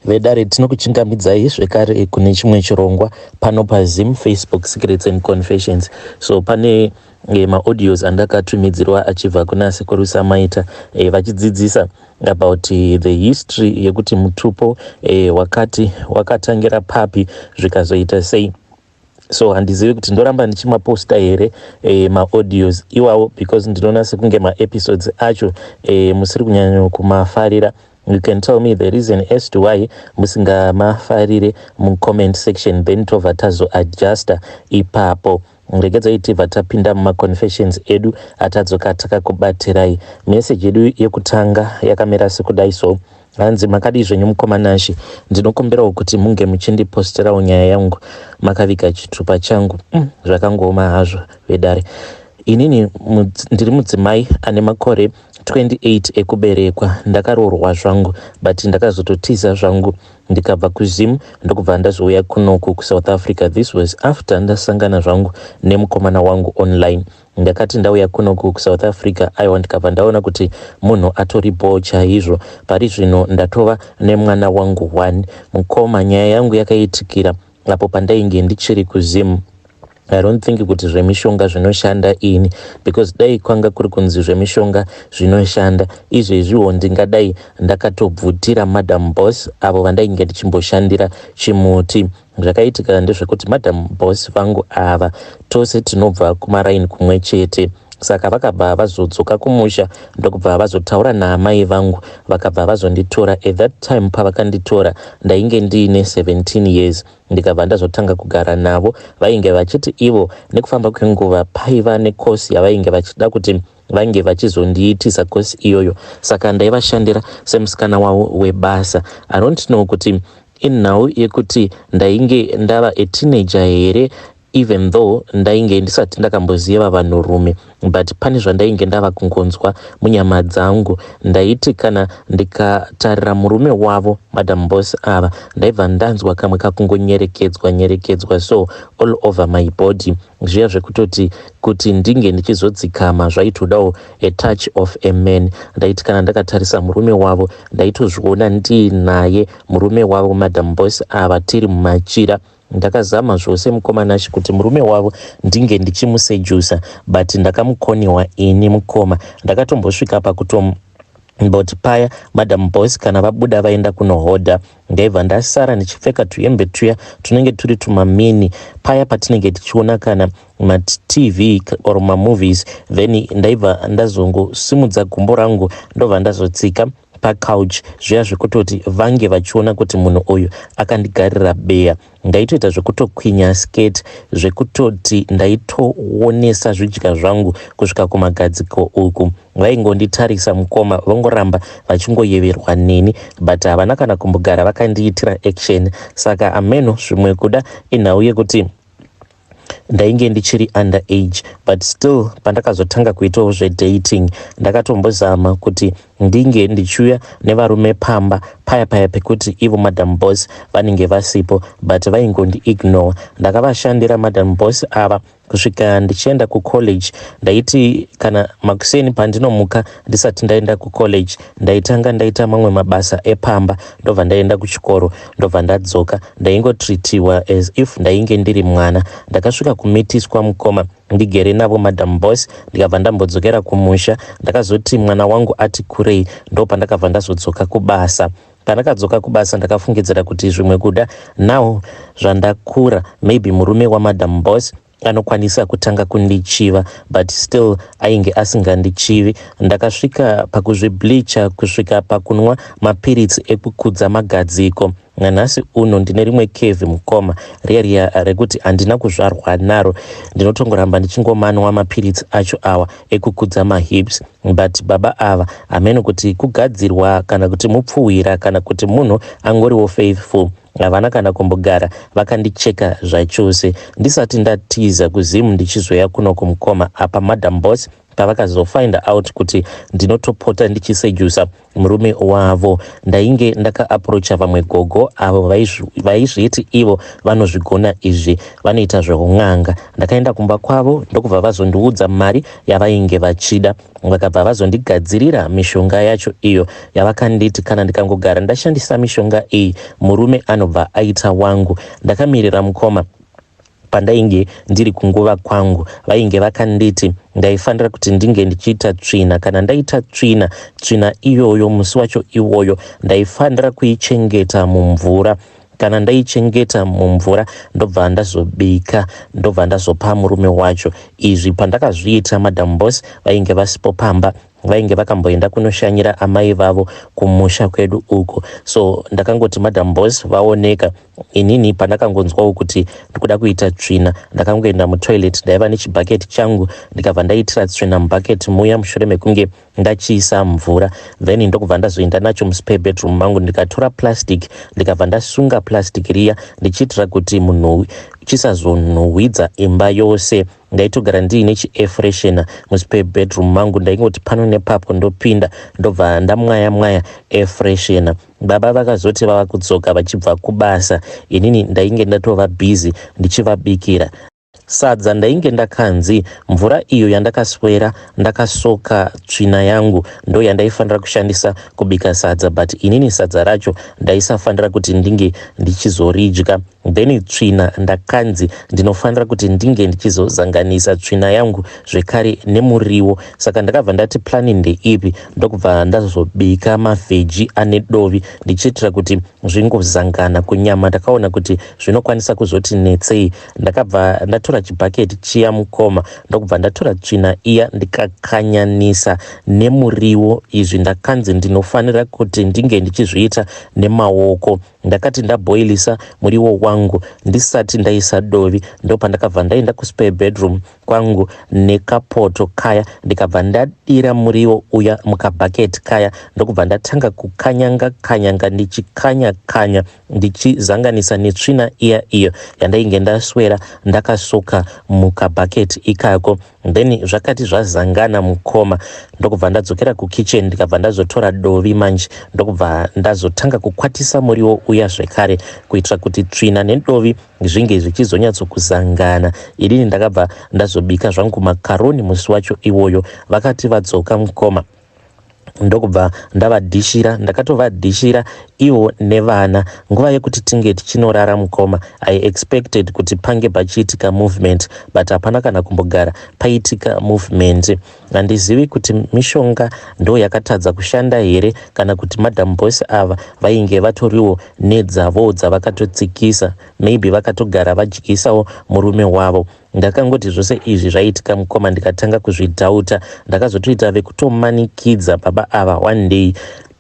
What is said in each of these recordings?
Vedare, tinokuchingamidzai zvekare kune chimwe chirongwa pano paZim Facebook Secrets and Confessions. So pane maaudios andakatumidzirwa achibva kuna Sekuru Samaita vachidzidzisa about the history yekuti mutupo wakati wakatangira papi, zvikazoita sei. So handizivi kuti ndoramba ndichimaposta here maaudios iwawo, because ndinoona sekunge maepisodes acho musiri kunyanya kumafarira. You can tell me the reason as to why musingamafarire mucomment section, then tobva tazoadjusta ipapo. Regedzai tibva tapinda mumaconfessions edu atadzoka takakubatirai. Meseji yedu yekutanga yakamira sekudai. So hanzi, "Makadii zvenyu mukoma Nashe? Ndinokumbirawo kuti munge muchindiposterawo nyaya yangu makaviga chitupa changu." Zvakangooma hazvo vedare. Inini ndiri mudzimai ane makore 28 ekuberekwa. Ndakaroorwa zvangu, but ndakazototiza zvangu ndikabva kuZim, ndokubva ndazouya kunoku kuSouth Africa. This was after ndasangana zvangu nemukomana wangu online. Ndakati ndauya kunoku kuSouth Africa, aiwa, ndikabva ndaona kuti munhu atori bho chaizvo. Pari zvino ndatova nemwana wangu one. Mukoma, nyaya yangu yakaitikira apo pandainge ndichiri kuZim. I don't think kuti zvemishonga zvinoshanda ini, because dai kwanga kuri kunzi zvemishonga zvinoshanda, izvezviwo ndingadai ndakatobvutira Madam Boss avo vandainge ndichimboshandira chimuti. Zvakaitika ndezvekuti Madam Boss vangu ava, tose tinobva kumaraini kumwe chete. Saka vakabva vazodzoka kumusha, ndokubva vazotaura naamai vangu, vakabva vazonditora. At that time pavakanditora ndainge ndiine 17 years. Ndikabva ndazotanga kugara navo. Vainge vachiti ivo nekufamba kwenguva paiva nekosi yavainge vachida kuti vange vachizondiitisa kosi iyoyo, saka ndaivashandira semusikana wavo webasa. I don't know kuti inhau yekuti ndainge ndava a teenager here, even though ndainge ndisati ndakamboziva vanhurume, but pane zvandainge ndava kungonzwa munyama dzangu. Ndaiti kana ndikatarira murume wavo, Madam Boss ava, ndaibva ndanzwa kamwe kakungonyerekedzwa nyerekedzwa so all over my body, zviya zvekutoti kuti ndinge ndichizodzikama zvaitodawo a touch of a man. Ndaiti kana ndakatarisa murume wavo, ndaitozviona ndiinaye murume wavo, Madam Boss ava, tiri mumachira. Ndakazama zvose, mukoma Nashe, kuti murume wavo ndinge ndichimusedusa, but ndakamukoniwa ini mukoma. Ndakatombosvika pakutom but paya Madam Boss kana vabuda vaenda kunohodha, ndaibva ndasara ndichipfeka tuhembe tuya tunenge turi tumamini, paya patinenge tichiona kana maTV or mamovies. Then ndaibva ndazongosimudza gumbo rangu, ndobva ndazotsika pacouch, zviya zvekutoti vange vachiona kuti munhu uyu akandigarira beya. Ndaitoita zvekutokwinya skirt, zvekutoti ndaitoonesa zvidya zvangu kusvika kumagadziko uku. Vaingonditarisa mukoma, vongoramba vachingoyeverwa neni, but havana kana kumbogara vakandiitira action. Saka ameno, zvimwe kuda inhau yekuti ndainge ndichiri under age. But still, pandakazotanga kuitawo zvedating, ndakatombozama kuti ndinge ndichiuya nevarume pamba paya paya pekuti ivo Madam Boss vanenge vasipo, but vaingondiignore. Ndakavashandira Madam Boss ava kusvika ndichienda kucollege. Ndaiti kana makuseni pandinomuka, ndisati ndaenda kucollege, ndaitanga ndaita mamwe mabasa epamba, ndobva ndaenda kuchikoro, ndobva ndadzoka. Ndaingotreatiwa as if ndainge ndiri mwana. Ndakasvika kumitiswa mukoma, ndigere navo Madam Boss, ndikabva ndambodzokera kumusha. Ndakazoti mwana wangu ati kurei, ndo pandakabva ndazodzoka kubasa. Pandakadzoka kubasa, ndakafungidzira kuti zvimwe kuda now zvandakura, maybe murume waMadam Boss anokwanisa kutanga kundichiva, but still ainge asingandichivi. Ndakasvika pakuzvibleacha, kusvika pakunwa mapiritsi ekukudza magadziko. Nanhasi uno ndine rimwe curve mukoma, riya riya rekuti handina kuzvarwa naro. Ndinotongoramba ndichingomanwa mapiritsi acho awa ekukudza mahips, but baba ava, hameno kuti kugadzirwa kana kuti mupfuhwira kana kuti munhu angoriwo faithful, havana kana kumbogara vakandicheka zvachose. Ndisati ndatiza kuZimu ndichizoya kuno kumukoma, apa Madam Boss Pavakazofind out kuti ndinotopota ndichisedusa murume wavo, ndainge ndakaapproacha vamwe gogo avo vaizviti ivo vanozvigona izvi, vanoita zveun'anga. Ndakaenda kumba kwavo ndokubva vazondiudza mari yavainge vachida. Vakabva vazondigadzirira mishonga yacho iyo yavakanditi kana ndikangogara ndashandisa mishonga iyi, murume anobva aita wangu. Ndakamirira mukoma. Pandainge ndiri kunguva kwangu, vainge vakanditi ndaifanira kuti ndinge ndichiita tsvina. Kana ndaita tsvina, tsvina iyoyo musi wacho iwoyo ndaifanira kuichengeta mumvura. Kana ndaichengeta mumvura, ndobva ndazobika, ndobva ndazopa murume wacho. Izvi pandakazviita, Madam Boss vainge vasipo pamba, vainge vakamboenda kunoshanyira amai vavo kumusha kwedu uko. So ndakangoti Madam Boss vaoneka, inini pandakangonzwawo kuti ndikuda kuita tsvina, ndakangoenda mutoilet. Ndaiva nechibhaketi changu, ndikabva ndaitira tsvina mubhaketi muya mushure mekunge ndachiisa mvura. Then ndokubva ndazoenda nacho muspare bedroom mangu, ndikatora plastic, ndikabva ndasunga plastic riya ndichiitira kuti munhuwi chisazonhuhwidza imba yose. Ndaitogara ndiine chiair freshener muspare bedroom mangu. Ndaingoti pano nepapo ndopinda, ndobva ndamwaya mwaya air freshener. Baba vakazoti vava kudzoka vachibva kubasa, inini ndainge ndatova busy ndichivabikira sadza. Ndainge ndakanzi mvura iyo yandakaswera ndakasoka tsvina yangu ndo yandaifanira kushandisa kubika sadza, but inini sadza racho ndaisafanira kuti ndinge ndichizoridya. Then tsvina, ndakanzi ndinofanira kuti ndinge ndichizozanganisa tsvina yangu zvekare nemuriwo. Saka ndakabva ndati plan ndeipi? Ndokubva ndazobika maveggie ane dovi ndichiitira kuti zvingozangana. Kunyama ndakaona kuti zvinokwanisa kuzoti netsei. Ndakabva ndatora chibhaketi chiya mukoma, ndokubva ndatora tsvina iya, ndikakanyanisa nemuriwo. Izvi ndakanzi ndinofanira kuti ndinge ndichizviita nemaoko. Ndakati ndabhoilisa muriwo wangu, ndisati ndaisa dovi, ndopandakabva ndaenda kuspare bedroom kwangu nekapoto kaya, ndikabva ndadira muriwo uya mukabhaketi kaya, ndokubva ndatanga kukanyanga kanyanga, ndichikanya kanya, ndichizanganisa netsvina iya iyo yandainge ndaswera ndakasoka mukabhaketi ikako. Then zvakati zvazangana mukoma, ndokubva ndadzokera kukitchen, ndikabva ndazotora dovi manje, ndokubva ndazotanga kukwatisa muriwo uya zvekare kuitira kuti tsvina nedovi zvinge zvichizonyatsokuzangana. Inini ndakabva ndazobika zvangu makaroni musi wacho iwoyo. Vakati vadzoka mukoma, ndokubva ndavadhishira. Ndakatovadhishira ivo nevana. Nguva yekuti tinge tichinorara mukoma, I expected kuti pange pachiitika movement, but hapana kana kumbogara paitika movement. Handizivi kuti mishonga ndo yakatadza kushanda here, kana kuti Madam Boss ava vainge vatoriwo nedzavo dzavakatotsikisa, maybe vakatogara vadyisawo murume wavo. Ndakangoti zvose izvi zvaitika mukoma, ndikatanga kuzvidhauta. Ndakazotoita vekutomanikidza baba ava. One day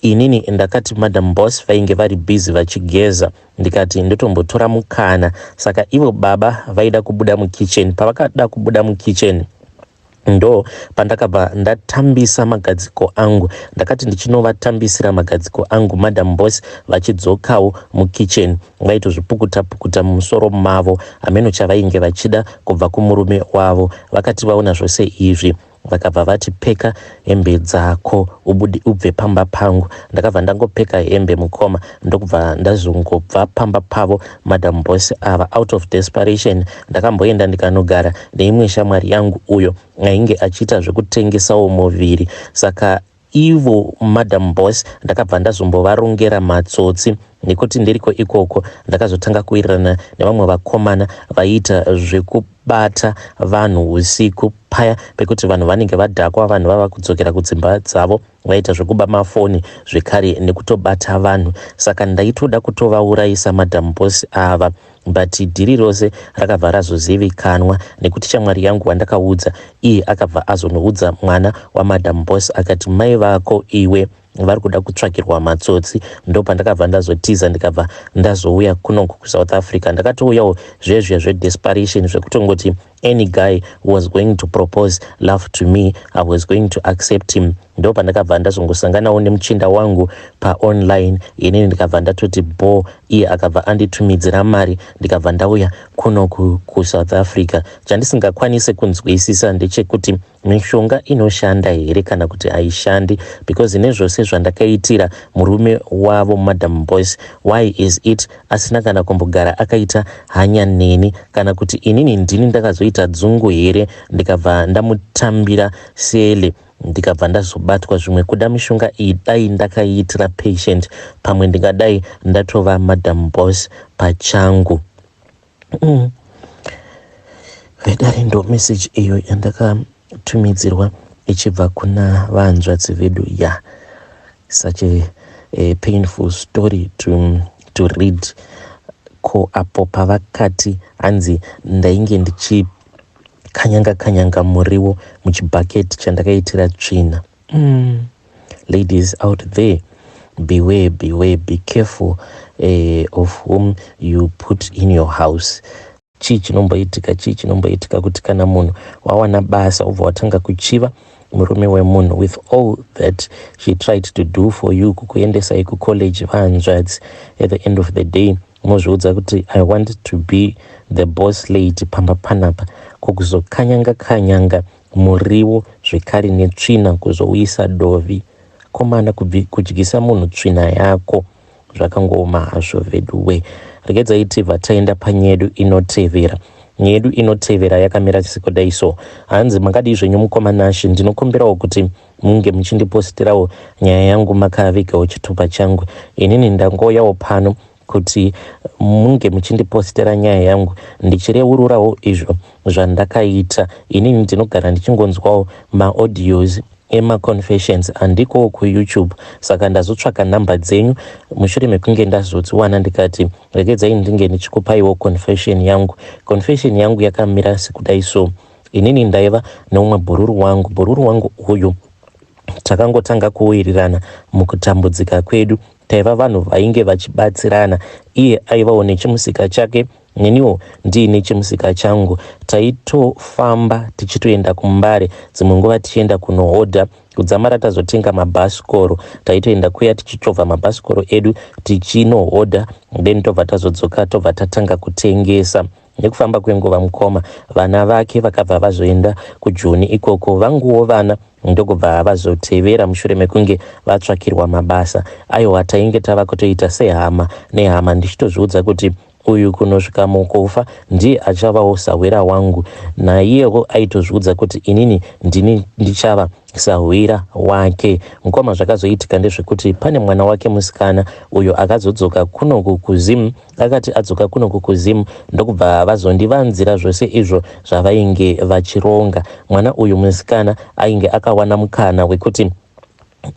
inini ndakati, Madam Boss vainge vari busy vachigeza, ndikati ndotombotora mukana. Saka ivo baba vaida kubuda mukitchen. Pavakada kubuda mukitchen, ndo pandakabva ndatambisa magadziko angu. Ndakati ndichinovatambisira magadziko angu, Madam Boss vachidzokawo mukitchen, vaitozvipukuta pukuta mumusoro mavo, hameno chavainge vachida kubva kumurume wavo. Vakati vaona zvose izvi, vakabva vati, "Pfeka hembe dzako ubude ubve pamba pangu." Ndakabva ndangopfeka hembe mukoma, ndokubva ndazongobva pamba pavo Madam Boss ava. Out of desperation, ndakamboenda ndikanogara neimwe shamwari yangu uyo ainge achiita zvekutengesawo muviri. Saka ivo Madam Boss ndakabva ndazombovarongera matsotsi, nekuti ndiriko ikoko ndakazotanga kuwirirana nevamwe vakomana vaiita zvekubata vanhu usiku, paya pekuti vanhu vanenge vadhakwa, vanhu vava kudzokera kudzimba dzavo, vaita zvekuba mafoni zvekare nekutobata vanhu. Saka ndaitoda kutovaurayisa Madam Boss ava, but dhiri rose rakabva razozivikanwa nekuti shamwari yangu wandakaudza iye akabva azonoudza mwana waMadam Boss, akati, "Mai vako iwe vari kuda kutsvakirwa matsotsi." Ndopandakabva ndazotiza, ndikabva ndazouya kunoku kuSouth Africa. Ndakatouyawo zvezviya zvedesperation, zvekutongoti any guy who was going to propose love to me, I was going to accept him. Ndopandakabva ndazongosanganawo nemuchinda wangu paonline, inini ndikabva ndatoti bho, iye akabva anditumidzira mari, ndikabva ndauya kuno kuSouth Africa. Chandisingakwanise kunzwisisa ndechekuti mishonga inoshanda here kana kuti haishandi, because nezvose zvandakaitira murume wavo Madam Boss, why is it asina kana kumbogara akaita hanya neni? Kana kuti inini ndini ndakazoita dzungu here, ndikabva ndamutambira sele, ndikabva ndazobatwa? Zvimwe kuda mishonga iyi dai ndakaiitira patient, pamwe ndingadai ndatova Madam Boss pachangu. Vedare, ndo message iyo yandakatumidzirwa ichibva kuna vanzvadzi vedu. Ya, such a painful story to read. Ko apo pavakati hanzi ndainge ndichikanyanga kanyanga muriwo muchibhaketi chandakaitira tsvina. Ladies out there, beware, beware, be careful of whom you put in your house. Chii chinomboitika? Chii chinomboitika kuti kana munhu wawana basa ubva watanga kuchiva murume wemunhu, with all that she tried to do for you, kukuendesai kucollege, vanzvadzi? At the end of the day unozviudza kuti, "I want to be the boss lady pamba panapa." Kokuzokanyanga kanyanga muriwo zvekare netsvina, kuzouyisa dovi komana, kudyisa munhu tsvina yako, zvakangooma hazvo veduwe. Regedzai tibva taenda panyedu inotevera. Nyedu inotevera yakamira sekudai so. Hanzi, "Makadii zvenyu mukoma Nashe? Ndinokumbirawo kuti munge muchindipostirawo nyaya yangu makavigawo chitupa changu. Inini ndangoyawo pano kuti munge muchindipostera nyaya yangu ndichireururawo izvo zvandakaita. Inini ndinogara ndichingonzwawo maaudios emaconfessions andikowo kuYouTube, saka ndazotsvaka nhamba dzenyu. Mushure mekunge ndazodziwana, ndikati regedzai ndinge ndichikupaiwo confession yangu. Confession yangu yakamira sekudai so. Inini ndaiva neumwe bhururu wangu. Bhururu wangu uyu takangotanga kuwirirana mukutambudzika kwedu. Taiva vanhu vainge vachibatsirana. Iye aivawo nechimusika chake, neniwo ndiine chimusika changu. Taitofamba tichitoenda kuMbare, dzimwe nguva tichienda kunohodha kudzamara tazotenga mabhasikoro. Taitoenda kuya tichichovha mabhasikoro edu tichinohodha, then tobva tazodzoka, tobva tatanga kutengesa. Nekufamba kwenguva, mukoma, vana vake vakabva vazoenda kuJoni ikoko, vanguwo vana ndokubva vazotevera mushure mekunge vatsvakirwa mabasa. Aiwa, tainge tava kutoita sehama nehama, ndichitozviudza kuti uyu kunosvika mukufa ndiye achavawo sahwira wangu. Naiyewo aitozviudza kuti inini ndini ndichava sahwira wake. Mukoma, zvakazoitika ndezvekuti pane mwana wake musikana uyo akazodzoka kunoku kuZim. Akati adzoka kunoku kuZim, ndokubva vazondivanzira zvose izvo zvavainge vachironga. Mwana uyu musikana ainge akawana mukana wekuti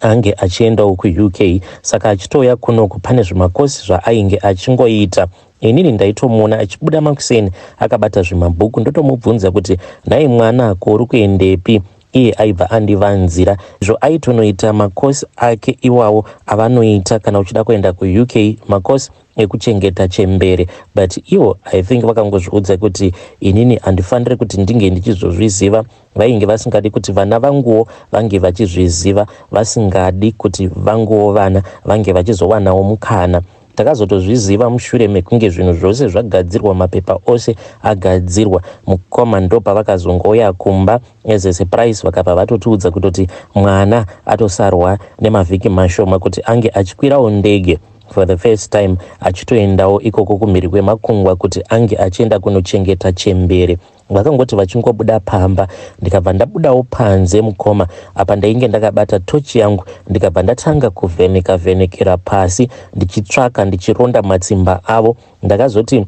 ange achiendawo kuUK, saka achitouya kunoku pane zvimakosi zvaainge achingoita. Inini ndaitomuona achibuda makuseni akabata zvimabhuku, ndotomubvunza kuti, 'Nhai mwana, ko uri kuendepi?' Iye aibva andivanzira izvo aitonoita makosi ake iwawo avanoita kana uchida kuenda kuUK, makosi ekuchengeta chembere. But ivo, I think vakangozviudza kuti inini handifaniri kuti ndinge ndichizozviziva. Vainge vasingadi kuti vana vanguwo vange vachizviziva, vasingadi kuti vanguwo vana vange vachizowanawo mukana. Takazotozviziva mushure mekunge zvinhu zvose zvagadzirwa, mapepa ose agadzirwa. Mukoma, ndopavakazongouya kumba as a surprise, vakabva vatotiudza kutoti mwana atosarwa nemavhiki mashoma kuti ange achikwirawo ndege for the first time, achitoendawo ikoko kumhiri kwemakungwa kuti ange achienda kunochengeta chembere. Vakangoti vachingobuda pamba, ndikabva ndabudawo panze, mukoma. Apa ndainge ndakabata tochi yangu, ndikabva ndatanga kuvheneka vhenekera pasi ndichitsvaka, ndichironda matsimba avo. Ndakazoti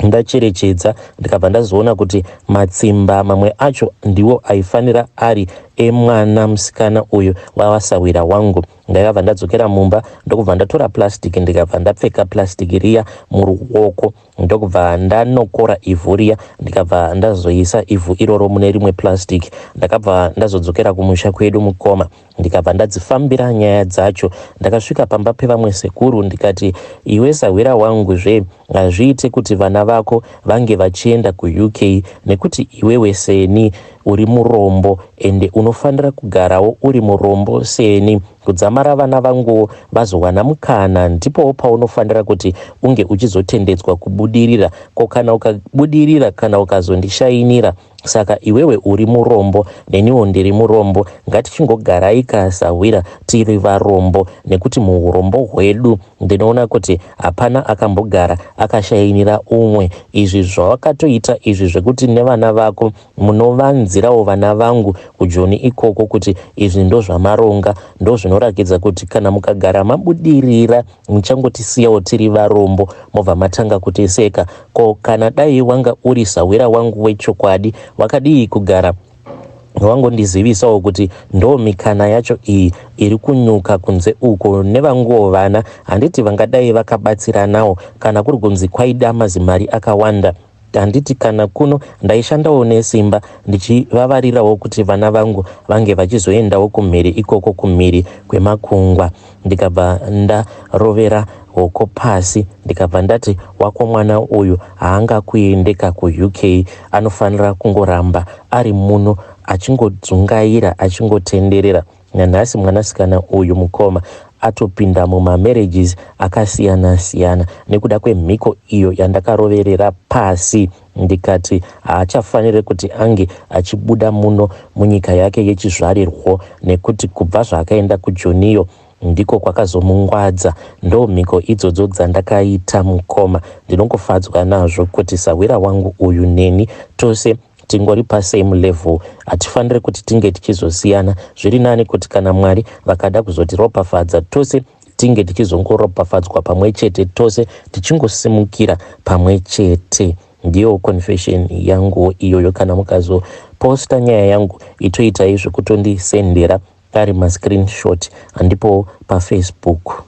ndacherechedza, ndikabva ndazoona kuti matsimba mamwe acho ndiwo aifanira ari emwana musikana uyu wavasawira wangu. Ndakabva ndadzokera mumba, ndokubva ndatora plastic, ndikabva ndapfeka plastic riya muruoko, ndokubva ndanokora ivhu riya, ndikabva ndazoisa ivhu iroro mune rimwe plastic. Ndakabva ndazodzokera kumusha kwedu, mukoma, ndikabva ndadzifambira nyaya dzacho. Ndakasvika pamba pevamwe sekuru, ndikati, 'Iwe sahwira wangu, zve hazviite kuti vana vako vange vachienda kuUK nekuti iwewe seni uri murombo ende unofanira kugarawo uri murombo seni kudzamara vana vanguwo vazowana mukana ndipowo paunofanira kuti unge uchizotendedzwa kubudirira ko kana ukabudirira kana ukazondishainira Saka iwewe uri murombo neniwo ndiri murombo ngatichingogarai ka sahwira tiri varombo nekuti muhurombo hwedu ndinoona kuti hapana akambogara akashainira umwe. Izvi zvawakatoita izvi zvekuti nevana vako munovanzirawo vana vangu kujoni ikoko kuti izvi ndozvamaronga ndozvinorakidza kuti kana mukagara mabudirira muchangotisiyawo tiri varombo mobva matanga kutiseka ko kana dai wanga uri sahwira wangu wechokwadi wakadii kugara wangondizivisawo kuti ndo mikana yacho iyi iri kunyuka kunze uko nevanguwo vana handiti vangadai vakabatsiranawo kana kuri kunzi kwaida mazimari akawanda Handiti kana kuno ndaishandawo nesimba ndichivavarirawo kuti vana vangu vange vachizoendawo kumhiri ikoko kumhiri kwemakungwa. Ndikabva ndarovera hoko pasi ndikabva ndati wako mwana uyu haangakuendeka kuUK anofanira kungoramba ari muno achingodzungaira achingotenderera. Nanhasi mwanasikana uyu mukoma atopinda mumamarriages akasiyana siyana nekuda kwemhiko iyo yandakaroverera pasi ndikati haachafanire kuti ange achibuda muno munyika yake yechizvarirwo nekuti kubva zvaakaenda kujoniyo ndiko kwakazomungwadza ndo mhiko idzodzo dzandakaita mukoma ndinongofadzwa nazvo kuti sahwira wangu uyu neni tose tingori pasame level hatifanire kuti tinge tichizosiyana zviri nani kuti kana mwari vakada kuzotiropafadza tose tinge tichizongoropafadzwa pamwe chete tose tichingosimukira pamwe chete ndiyo confession yangu iyoyo kana mukazoposta nyaya yangu itoitai zvekutondisendera ari mascreenshot andipo pafacebook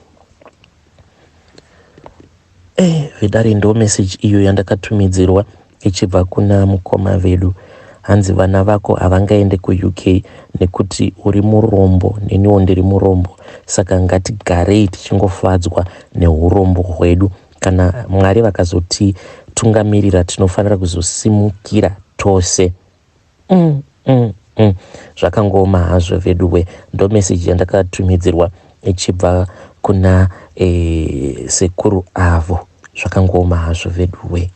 Eh, vedare ndo message iyo yandakatumidzirwa ichibva kuna mukoma vedu. Hanzi vana vako havangaende kuUK nekuti uri murombo neniwo ndiri murombo saka ngatigarei tichingofadzwa neurombo hwedu. Kana Mwari vakazotitungamirira tinofanira kuzosimukira tose. Mm, mm, mm. Zvakangooma hazvo veduwe. Ndo message yandakatumidzirwa ichibva kuna eh, sekuru avo. Zvakangooma hazvo veduwe.